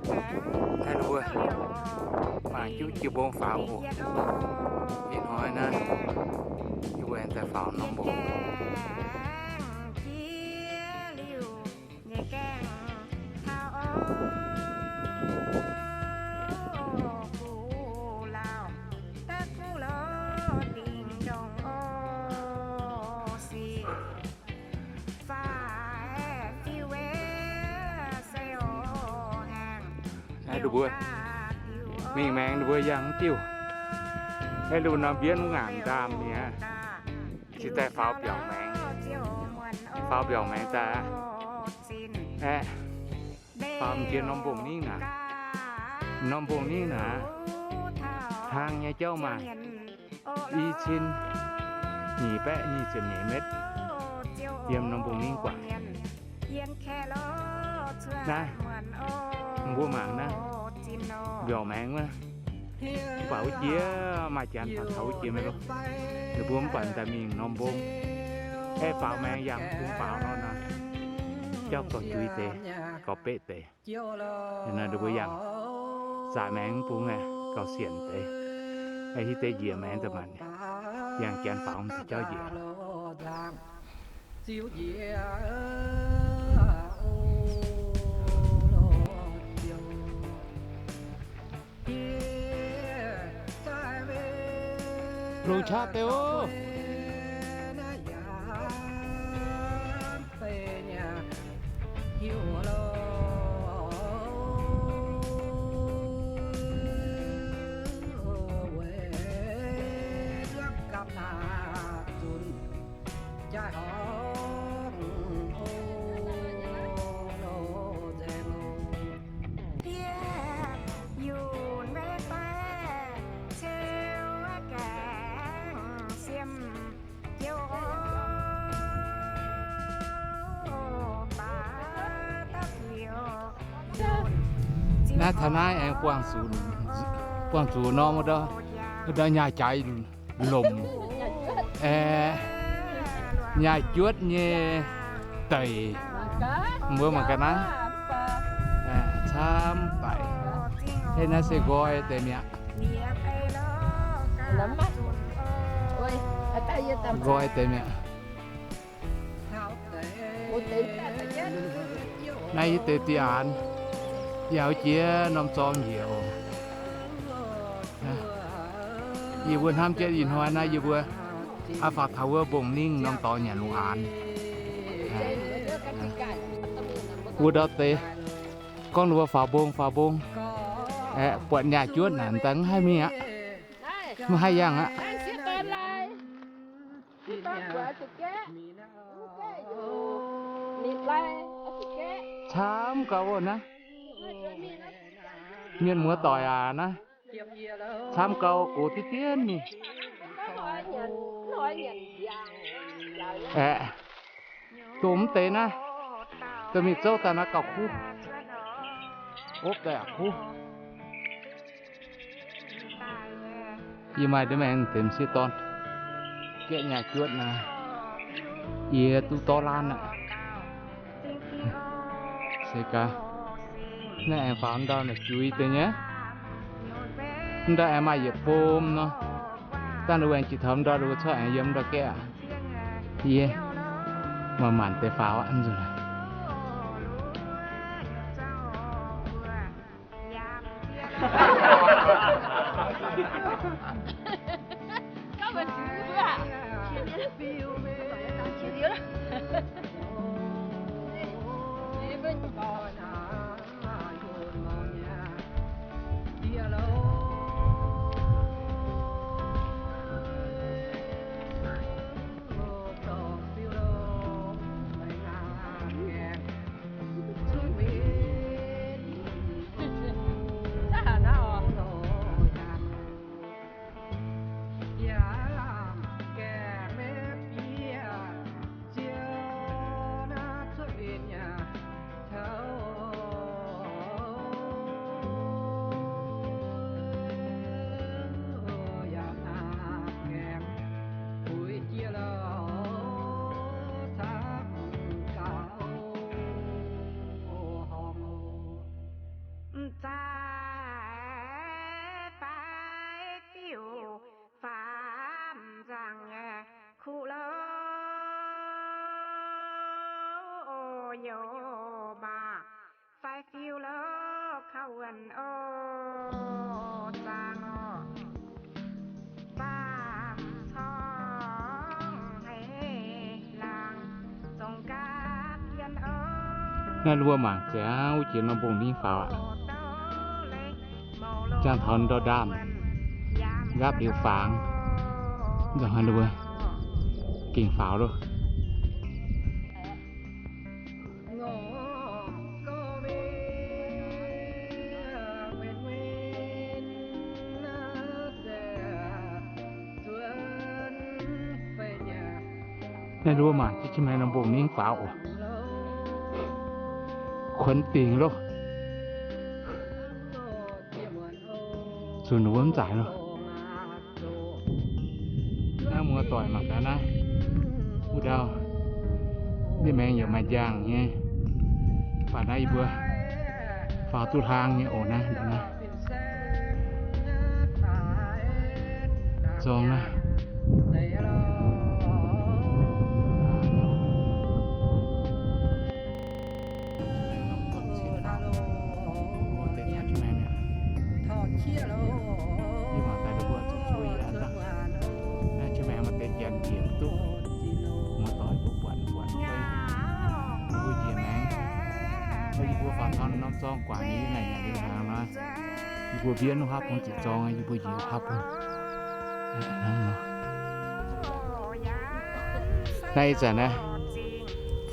Naaiv mbuo mangc jienv jiu-mbong faaux oc. Ih hnoi naaiv yie mbuo aengx daaih faaux norm mbong. Naaiv mbuo mingh maengx mbuo yangh diuh. Naaiv mbuo norm mbienv wuov ngaanc ndaamv mi'aqv. Cingx daaih faaux mbiaauc maengx, faaux mbiaauc maengx daaih aqv. Aeqv, faaux jiex norm mbong ningv naaic. Norm mbong ningv naaic, hlang nyei jauv maaih i cin nyic baeqv nyic ziepc nyeic metv, yiem norm mbong ningv guangc. Naaiv, mbuo mangc naaiv, mbiaauc maengx wuov. Mv baac wuov jiex maaih janx faaux taux wuov jiex maiv lorqc. Ninh mbuo mv baac daaih mingh norm mbong. Aeqv, faaux maengx yangh bung faaux nor naaic, jauv gauh juix deix, gauh beqv deix. Ninh mbuo yangh zaaix maengx bung aeqv, gauh sienc deix. Aeqv, hitv deix njiec maengx daaih maanc yangh janx faaux mv zuqc jauv njiec. Longc qaqv deix oc. Naaiv taux naaiv aengx buangh zuqc, buangh zuqc norm wuov ndau nyaai jaaix lomc, aeqv, nyaai juotv nyei deic, mbuo mangc gaax naaiv, camv daic. Hei, naaiv se nqoi deix mi'aqv. Nqoi deix mi'aqv. Naaiv yie deix dieh aanx, yaac jiex norm zorng njiec oc. Yie mbuo hnamv jienv ih hnoi naaiv yie mbuo aqv faaux taux wuov mbong ningv norm dorngx nyanc lungh aanx. Wuov ndau deix gorngv ninh mbuo faaux mbong, faaux mbong, aeqv, buatc nyaai juotv naaic daaih mv haih mingh aqv, mv haih yangh aqv. Camv gau oc naaiv. Mienh muoz doic aac, naaiv camv gau, gox diev dien mingh. Aeqv, dongh mv deix naaiv, dongh mingh zouv daaih naaiv gauh kuv. Opv daaih aqc kuv. Yie maaih ndiev maengx deix m'sieqv dorn, gaeqv nyaai juotv naaiv, yie duqv dorv laanh aqv. Se gaax, naaiv aengx faaux ndau naaic juix deix nyei. Ndau aengx maaih yietc bom nor. Dangh ninh mbuo aengx jiex taux ndau, ninh mbuo corc aengx yiem ndau gaeqv aqv. Yie maaih maanc deix faaux aqv nzunc. Zaaix fai fiuv faam nzangc nyei kuv louh, o, youc maac fai fiuv louh kaux wuonh o, zaangc o, faam corngv haiz laangc zongc gapv yienh o. Naaiv mbuo mangc ziangx wuov jiex norm mbong ningv faaux aqv. Jangx taux ndau ndaamv, nqaapv liuz fangx, nzangc haaix mbuo gengh faaux loh. Naaiv nduov maaih jienv qiex maengx norm mbong ningv faaux oc. Kuonx dingc loh. Zuqc nduov mv zaaix loh. Naaiv muoz-doic mangc gaax naaiv, wuov ndau, ndiev maengx yaac maaih njang nyei. Mv baac naaiv yie mbuo faaux duqv hlang nyei oc. Naaiv, ndau naaiv, zorng naaiv. Naaiv qiex maengx maaih deix janx njiec duqv, muoz-doic mbuo buatc buatc mbuo njiec maengx. Yie mbuo faaux taux norm zorng guangc nyei naaic, yie mbuo mbienv wuov haav bung ziepc zorng, yie mbuo njiec wuov haav bung. Naaiv ih zanc naaiv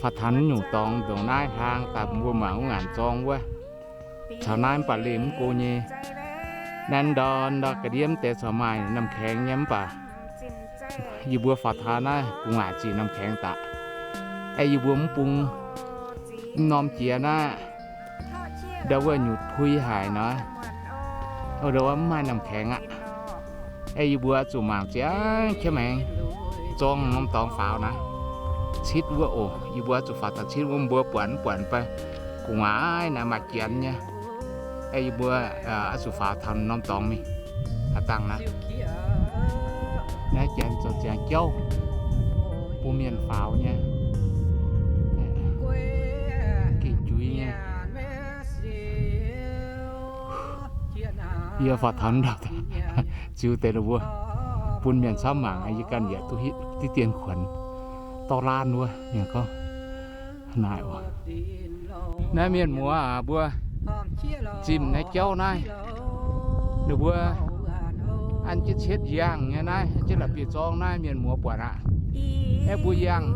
faaux taux nyungc dorngx ndongc naaiv hlang daaih mbuo mangc wuov ngaanc zorng wuov. Caux naaiv mv baac leih mv go nyei. Naaiv ndau ndau ga'ndiev mv deix corc maaih น้ำแข็ง nyei mv baac yie mbuo faaux taux naaiv gu'nguaaic ziqc น้ำแข็ง daaih. Aeqv, yie mbuo mv bung mv norm jiex naaiv, ndau wuov nyutc pui haic nor, ndau wuov mv maaih น้ำแข็ง aqv. Aeqv, yie mbuo zuqc mangc ziangx qiex maengx zorng norm dorngx faaux naaiv, citv wuov oc. Yie mbuo zuqc faaux taux citv wuov, mbuo buatc mv buatc fai gu'nguaaic naaiv maaih janx nyei. Aeqv, yie mbuo oix zuqc faaux taux norm dorngx mingh. Aav dangh naaiv, naaiv janx zoux ziangx jauv bun mienh faaux nyei, gengh juiz nyei. Yie faaux taux ndau ziux deix ninh mbuo bun mienh camv mangc, yie ganh yaac duqv hitv diqv dien kuonx dorv laanh wuov. Mienh gorngv naaic oc, naaiv mienh muoz aac, mbuo zimh naaiv jauv naaiv, ninh mbuo an jienv cietv yangh nyei naaiv, an jienv la'bieiv-zorng naaiv, mienh muoz buatc aqv. Aeqv, mbuo yangh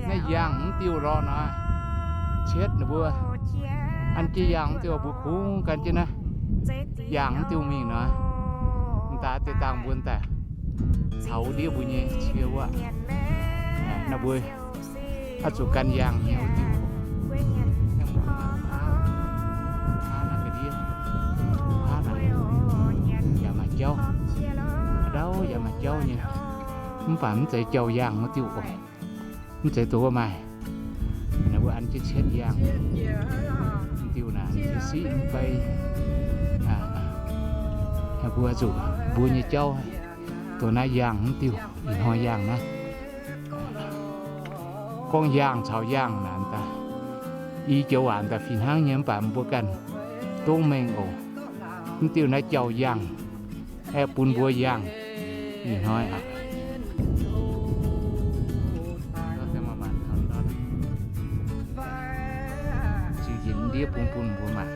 naaiv yangh mv diuh lorqc nor, cietv ninh mbuo an jienv yangh mv diuh, mbuo kungx gan jienv naaiv yangh mv diuh mingh nor, m'daaih deix dangh mbuo daaih taux wuov ndiev mbuo nyei cie wuov. Naaiv mbuo oix zuqc gan yangh nyei wuov diuh. Yaac maaih jauv, ndau yaac maaih jauv nyei, mv baac mv zeiz jauv yangh wuov diuh oc. Mv zeiz dongh wuov maaih, naaiv mbuo an jienv cietv yangh diuh naaic, m'ziex siqv mv bei. Mbuo zuqc mbuo nyei jauv dongh naaiv yangh mv diuh, ih hnoi yangh naaiv. Gorngv yangh caux yangh naaic daaih, i joux waac daaih fih hnangv nyei, mv baac mbuo ganh dongv mengh oc. Mv diuh naaiv jauv yangh, aeqv, bun mbuo yangh ih hnoi aqv. Ziux njiec ndiev bun bun mbuo mangc.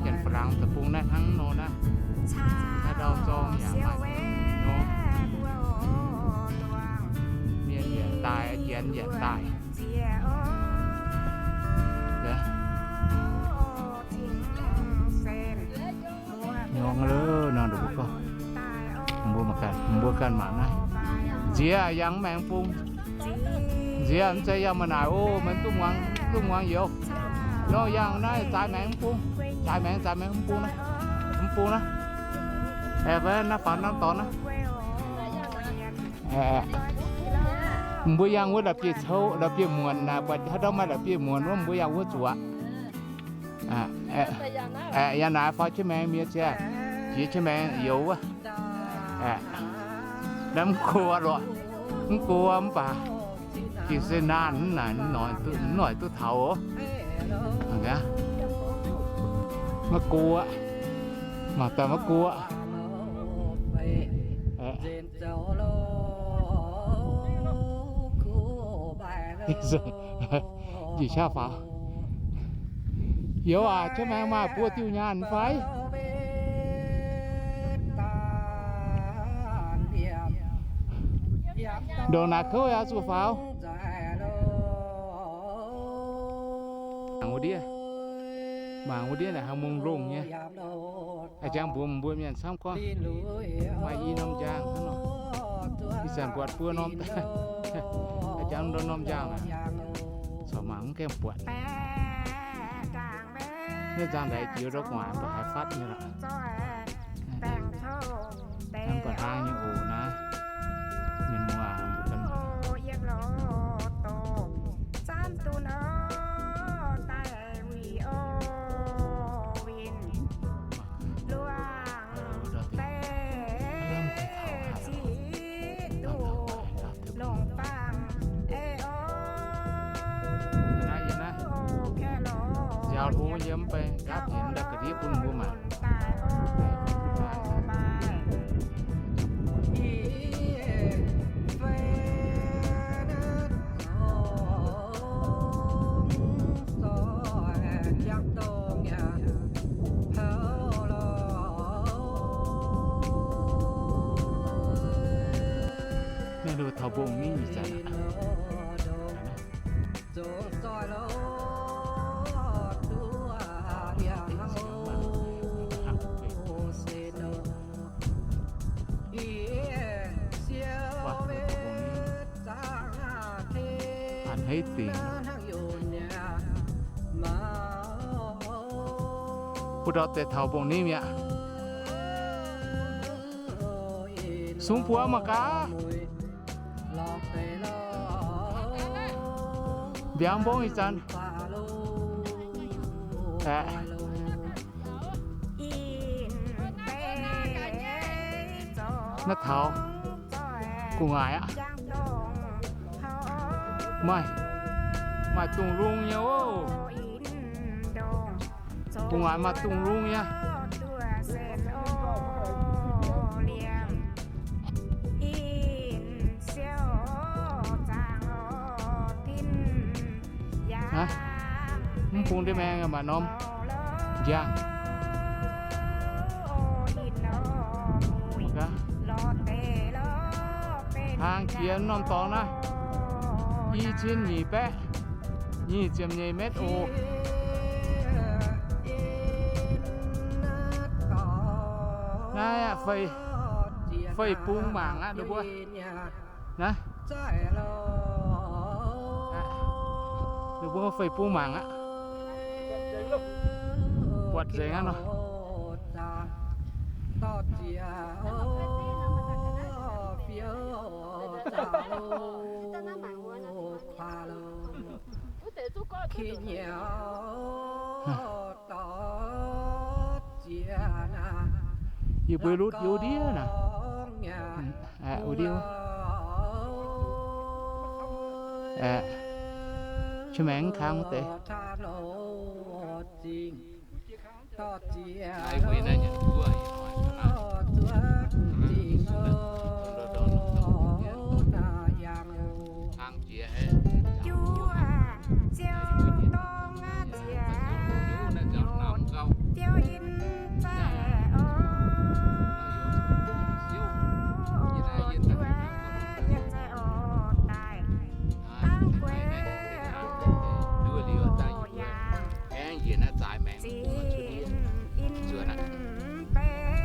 Janx-Faa-Laang deic-bung naaiv hnangv nor naaiv, naaiv ndau zorng yaac maaih nor, mienh yaac daaih, janx yaac daaih. Nyorng lov nor, mbuo ganh, mbuo ganh mangc naaiv. Nziex yangh maengx bung. Nziex mv zeiz yangh maaih naaic oc, maiv duqv muangx. Lungh muangx youz. Nor yangh naaiv zaaix maengx mv bung. Zaaix maengx, zaaix maengx mv bung naaiv. Mv bung naaiv. Aeqv, naaiv faaux norm dorngx naaiv. Aeqv, mbuo yangh wuov la'bieiv-cou, la'bieiv-muonc naaic, buatc haaix dauh maaih la'bieiv-muonc wuov, mbuo yangh wuov zuqc aqv. Aeqv, yangh naaiv faaux qiex maengx mienh ziangh, jiex qiex maengx youz wuov. Aeqv, naaiv mv go lorqc, mv go mv baac gengh se naanh naaic, noic duqv taux oc. Maiv go aqv, mangc daaih maiv go aqv. Njiec qaqv faaux. Youz aac, qiex maengx maaih buo diuh nyaanh fai? Ndongc naaic kouv yaac zuqc faaux. Mangc wuov ndiev, mangc wuov ndiev naaic hnangv mungh longh nyei. A'jangx mbuox mbuo mienh camv gorngv maaih i norm njang hnangv nor. Ih zanc buatc buo norm daaih. A'jangx ndorm norm njang naaic, corc mangc mv gaengh buatc. Naaiv nzangc-ndaix jiex ndorm gu'nguaaic mv baac haih fatv nyei lorqc. Mv baac hnangv nyei oc naaiv. Mienh muoz mbuo ganh Nziaaux hlo yiem bei gapv hnyangx daaih ga'ndiev bun mbuo mangc. Mienh muoz, taux mbong ningv ih zanc aqv. A'hneiv dingc. Mbuo ndau deix taux mbong ningv mi'aqv. Sung buo mangc gaax. Mbiaangx mbong ih zanc. Aeqv, naaiv taux gu'nguaaic aqv. Maaih, maaih dungz lung nyei oc. Gu'nguaaic maaih dungz lung nyei. Aa, mv bung ndiev maengx maaih norm njang. Hlang jiex norm dorngx naaiv, i cin nyic baeqv nyic ziepc nyeic metv oc. Naaiv aqv, fei, fei bung mangc aqv, ninh mbuo. Naaiv, ninh mbuo fei bung mangc aqv. Buatc nzengc aqv nor. Yie mbuo lutv yie ndiev naaic. Aeqv, wuov ndiev. Aeqv, qiex maengx kangv deix.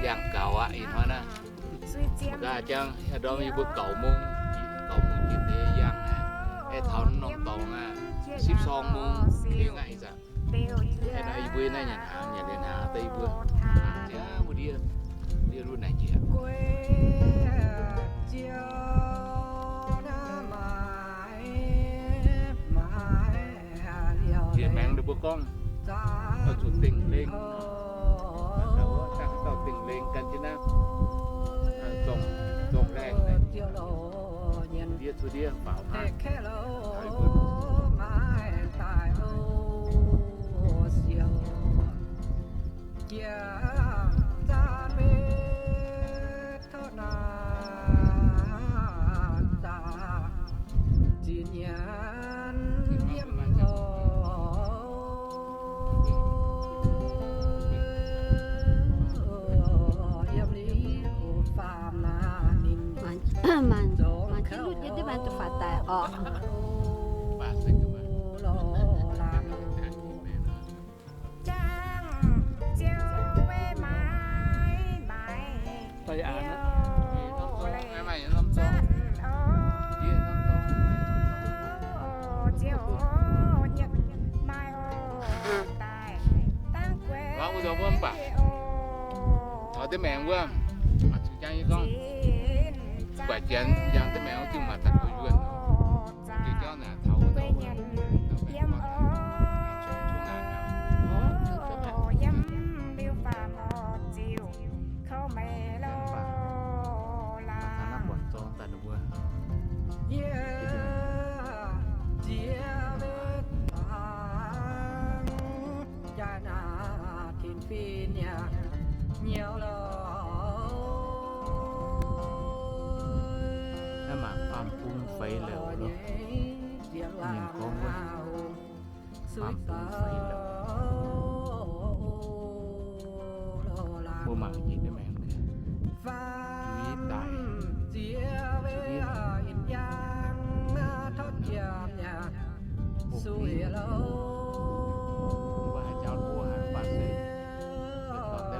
Yangh gaux aqv, ih hnoi naaiv. Mv gaax jangx, ndorm yie mbuo gaux mungv, gaux mungv jiex deix yangh aqv. Aeqv, taux norm dorngx aqv. Sipv sorng mungz liuz ngaih ih zanc. Aeqv, naaiv yie mbuo naaiv nyanc hnaangx, nyanc liuz hnaangx daaih yie mbuo hnaangx ziangx wuov ndiev, ndiev lunx naaic njiec. Njiec maengx ninh mbuo gorngv, zuqc dingh lengh, dangh dauh dingh lengh gan jienv naaiv, zorng, zorng laengh naaic, ndiev cuotv ndiev faaux hnangv. Mangc, mangc jienv lutv jienv deix mangc duqv faaux daaih orqc. Mbuo mbuo mv baac taux deix maengx wuov, mangc zuqc jangv nyei gorngv, guaix janx njang deix maengx wuov, diuh maac daaih guaix yuonh. Diuh jauv naaic taux wuov dauh wuov, dauh maengx wuov, yiem liuz faam oc ziuc kouv meih lo laangz. Yie ziex mbienv dangx jaax naaic tin fin yaac nyouz loh. Naaiv mangc faam-bung feix leuc loh. Mienh gorngv wuov, faam-bung feix leuc. Mbuo mangc jiex deix maengx, mbuo daaih, mbuo haaix jauv mbuo haaix baac se,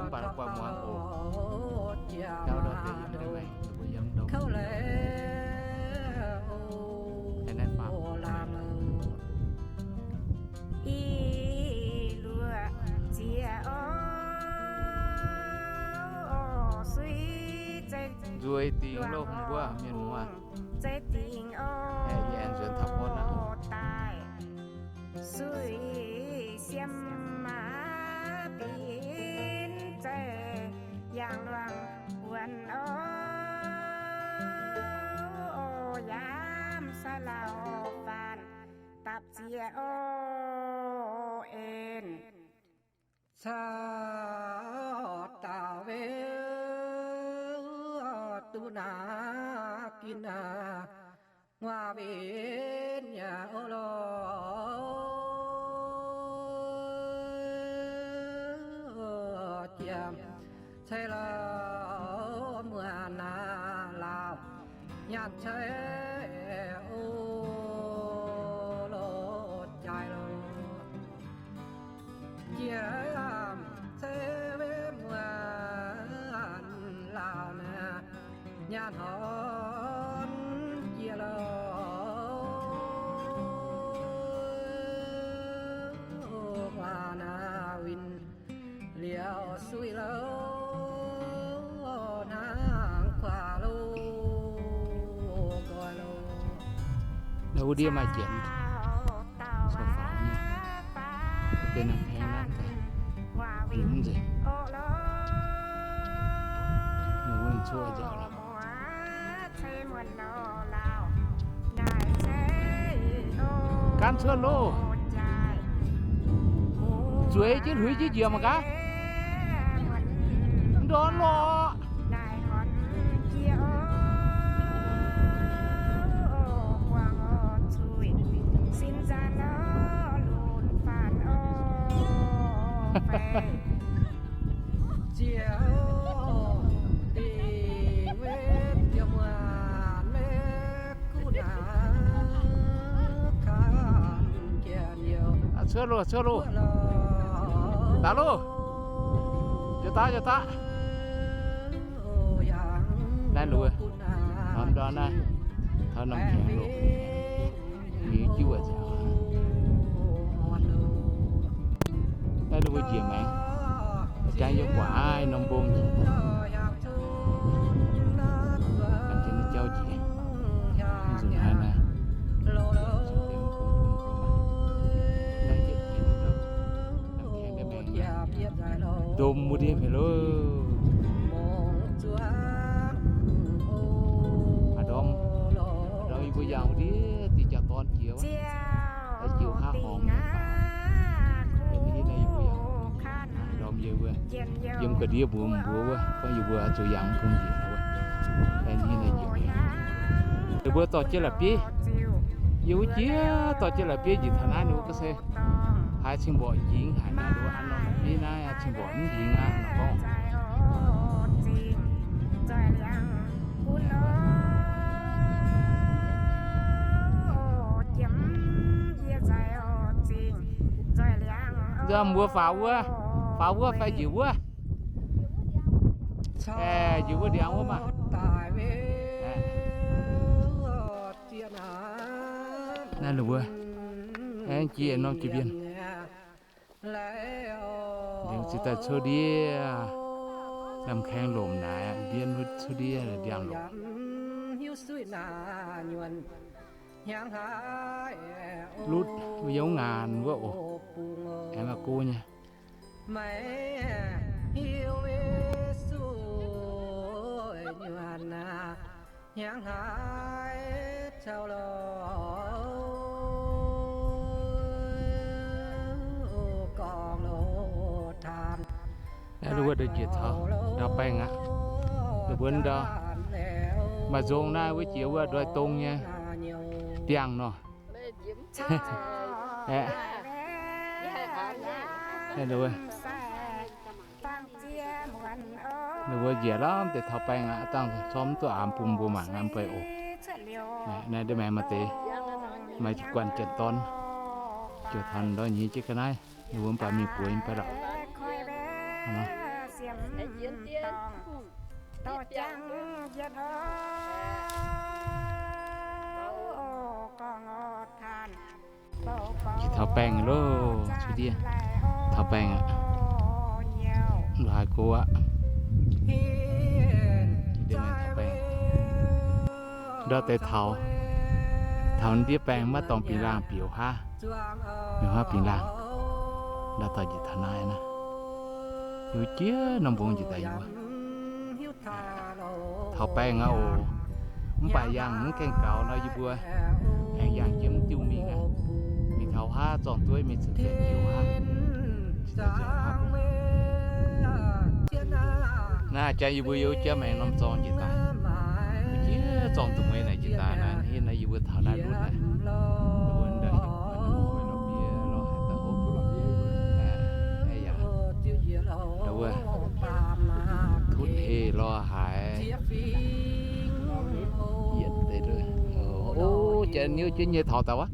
mv baac la'guaih muangx oc. Jauv ndau deix yiem deix maengx, mbuo yiem ndau. Naaiv faam. Nzueic dingc loh mbuo mienh muoz. Aeqv, yie aengx nzuonx taux gorn aqv. Suiv siem aav binc zeiv yangh luangh wuonx oc. Yaac mv sai lauh faanv dapc ziex oc en. Caux dauh weuv duqv naaiv ginh aac, nguaaz win yaac oc loh. Jiem ceix lauh muonc aac, lauh nyaanh ceix oc loh jaaix loh. Jiem ceix weuv muonc lauh naaiv nyaanh horn jiex loh. Nguaaz naaiv win liouh suiv loh, hnangv kuaaiv loh, goix loh. Naaiv wuov ndiev maaih janx corc faaux nyei, deix norm haeng naaiv daaih yungz nzengc. Ninh mbuo cuotv nziaauc lorqc. Gan cuotv loh. Zueiz jienv huix jienv njiec mangc gaax. Ndorn lorqc. Cuotv loh, cuotv loh. Daaih loh. Njoux daaih, njoux daaih. Naaiv luoz, norm ndorn naaiv, taux norm hnyangx loh, yie juov nziaauc. Naaiv ninh mbuo njiec maengx, jangv yiem gu'nguaaic norm mbong njiec, jauv njiec, nzunc haaix naaiv, ndomh wuov ndiev haic loh. Aa, ndorm, ndorm yie mbuo yangh wuov ndiev diuh jaa-dorn jiex wuov, jiex wuov haav horngz. Ndorm yie mbuo yiem ga'ndiev mbuox mbuo wuov, gorngv yie mbuo zuqc yangh bung njiec wuov. Ninh mbuo dorh jienv la'bieiv, yie wuov jiex dorh jienv la'bieiv njiec taux naaiv ninh mbuo gorngv se haiz cing-mborqc njingx haic naaiv, ninh mbuo an norm la'bieiv naaiv cing-mborqc mv njingx aqv nor gorngv. Nzamc mbuo faaux wuov, faaux wuov fai njiec wuov? Aeqv, njiec wuov ndiangx wuov maah. Naaiv ninh mbuo aengx jiex norm jiex mbienh. Liuz ziouc daaih cuotv ndiev, lamh kaengx lomc naaic, mbienv cuotv ndiev ndiangx-lomc. Lutv yiem ngaanc wuov oc. Aengx maaih go nyei. Naaiv wuov njiec taux ndau baengh aqv. Ninh mbuo ndau maaih nzong naaiv wuov jiex wuov ndoih dong nyei biangh nor. Ninh mbuo njiec lorm deix taux baengh aqv, dangh zorqv mv duqv aamx bun mbuo mangc aqv, mv bei oc. Naaiv ndiev maengx maaih deix, maaih guanh janx-dorn, ziouc taux ndorm nyei jienv ga'naaiv, ninh mbuo mv baac mingh buoz mv bei lorqc. Njiec taux baengh loh, cuotv ndiev taux baengh aqv. Lo haaix go aqv. Ndau deix taux, taux ndiev baengh maiv dorngx bingx laangh bieqc haav, mingh haav bingx laangh. Ndau dorh njiec taux naaiv naaiv, yie jiex norm mbong njiec daaih yie mbuo taux baengh aqv oc. Mv baac yangh mv gaengh gaux nor, yie mbuo aengx yangh jiex mv diuh mingh aqv. Mingh taux haav zorng dueiv mingh ceix jiouv haav. Naaiv jangx yie mbuo yiem jiex maengx norm zorng njiec daaih, jiex zorng duqv mueiz naaic njiec daaih naaiv, naaiv yie mbuo taux naaiv lutv naaic, wuov ndau yie mbuo lorz haaix daaih hopv, wuov tutv heh lorz haaix, yietc deix, o, jiex niuv jienv nyei taux daaih wuov.